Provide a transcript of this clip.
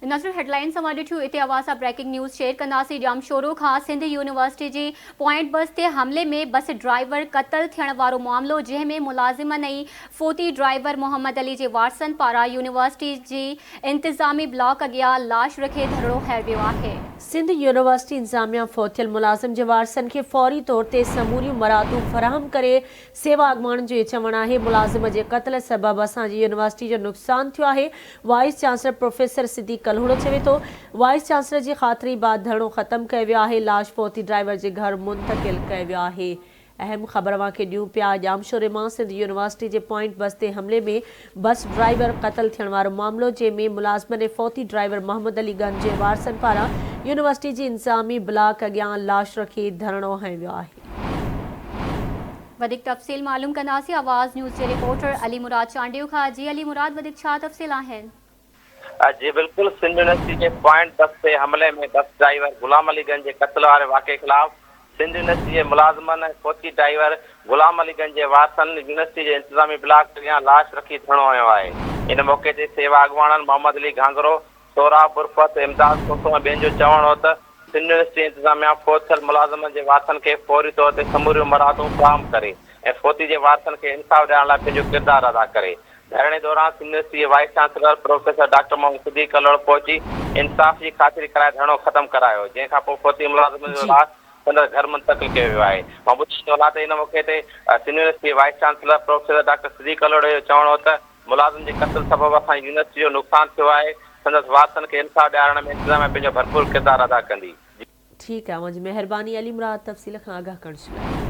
نظر هيڊلائنز اوهان ڏٺيون اتي اوهان سان بريڪنگ نيوز شيئر ڪنداسين ڄامشورو کان سنڌ يونيورسٽي جي پوائنٽ بس تي حملي ۾ بس ڊرائيور قتل ٿيڻ وارو معاملو جنهن ۾ ملازمن ۽ فوتي ڊرائيور محمد علي جي وارثن پاران يونيورسٽي جي انتظامي بلاڪ اڳيان لاش رکي ڌرڻو هنيو ويو آهي. سنڌ يونيورسٽي انتظاميا فوتيل ملازم جي وارثن کي فوري طور تي سموريون مراعتون فراهم ڪري سيوا اڳواڻن جو اهو چوڻ آهي ملازم جي قتل سبب اسان جي يونيورسٽي جو نقصان ٿيو آهي، vice chancellor professor Siddique Kalhoro چوي ٿو وائيس چانسلر جي خاطري بعد ڌرڻو ختم ڪيو ويو آهي، لاش فوتي ڊرائيور جي گهر منتقل ڪيو ويو آهي. اهم خبر اوهان کي ڏيون پيا ڄامشوري مان سنڌ يونيورسٽي جي پوائنٽ بس تي حملي ۾ بس ڊرائيور قتل ٿيڻ وارو معاملو جنهن ۾ ملازمن ۽ فوتي ڊرائيور محمد علي گن جي وارثن پاران يونيورسٽي جي انتظامي بلاڪ اڳيان لاش رکي ڌرڻو هنيو ويو آهي. وڌيڪ تفصيل معلوم ڪنداسين آواز نيوز جي رپورٽر علي مراد چانڊيو کان جي علي مراد وڌيڪ ڇا تفصيل آهن. جي بلڪل سنڌ يونيورسٽي جي پوائنٽ بس تي حملي ۾ بس ڊرائيور غلام علي گنج جي قتل واري واقعي خلاف سنڌ يونيورسٽي جي ملازمن ۽ فوتي ڊرائيور غلام علي گنج جي وارثن يونيورسٽي جي انتظامي بلاڪ اڳيان لاش رکي ڌرڻو هنيو آهي ان موقعي تي سيوا اڳواڻن محمد علي گهانگهرو سهراب برفت، امداد کوسو ۽ ٻين جو چوڻ هو ته سنڌ يونيورسٽي انتظاميا فوت ٿيل ملازمن جي وارثن کي فوري طور تي سموريون مراعتون فراهم ڪري ۽ فوتي جي وارثن کي انصاف ڏيارڻ لاء پنهنجو ڪردار ادا ڪري. ڌرڻي دوران سنڌ يونيورسٽي جي vice chancellor professor doctor Muhammad Siddique Kalhoro پهچي انصاف جي خاطري ڪرائي ڌرڻو ختم ڪرايو جنهن کانپوء فوتي ملازمن جو لاش سندس گهر منتقل ڪيو ويو آهي. مان ٻڌائيندو هلان ته ان موقعي تي سنڌ يونيورسٽي جي vice chancellor professor doctor Siddique Kalhoro جو چوڻ هو ته ملازم جي قتل سبب اسان جي يونيورسٽي جو نقصان ٿيو آهي، سندس وارثن کي انصاف ڏيارڻ ۾ انتظاميا پنهنجو ڀرپور ڪردار ادا ڪندي. ٺيڪ آهي اوهان جي مهرباني علي مراد تفصيل کان آگاهه ڪرڻ جي لاء.